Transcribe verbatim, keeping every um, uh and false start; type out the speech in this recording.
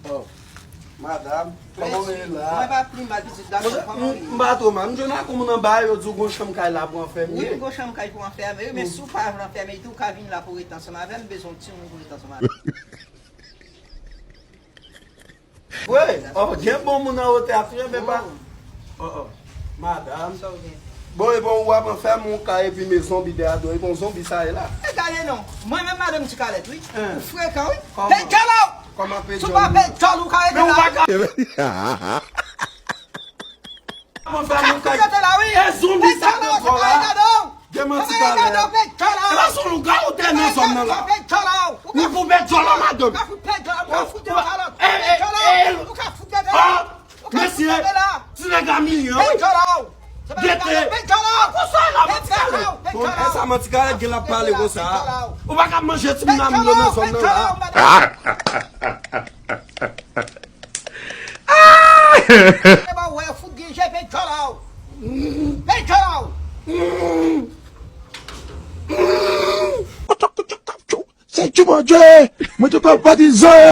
Oh, madam, kòman w ye la? Mwen pa pi mal pitit gason, kòman w ye? M pa twò mal. M jwenn ak yon moun anba, yo di w gon chanm kay la pou anfèmen. Wi, m gon chanm kay pou anfèmen, wi, men si w pa vle anfèmen, tou w ka vin la pou w ret ansanm avè m, m bezwen yon timoun pou ret ansanm avè m. Wi, oh, gen bon moun an wotè a tou, men pa. Oh, oh. Madam. Sa w gen? Bon, e bon, w ap anfèmen yon kay epi men zonbi dèyè do, e bon zonbi sa ye la. E gade non, mwen menm madanm Ti Kalèt, wi. Ou frekan, wi. Kòman? Pe djòlò! Kòman pe djòlò? Si w pa pe djòlò, ou ka rete la, wi. Ou pa ka. Mwen fè nou kay. E zonbi sa nan kò la. Demanti talè. E pa se yon lougawou te nan zòn nan la. Ou pou pè djòlò, madanm. Ou ka fout pè djòlò. Ou ka fout pè djòlò. Ou ka fout pè djòlò. Mesye, ti nèg a milyon, wi. Gete. Bon, e sa manti kalèt gen l ap pale konsa. Ou pa ka manje timoun a moun yo nan zòn nan la. Epa wè fout gen je pe djòlò. Pe djòlò. Se Djoumanjè. Mwen te pa patizan.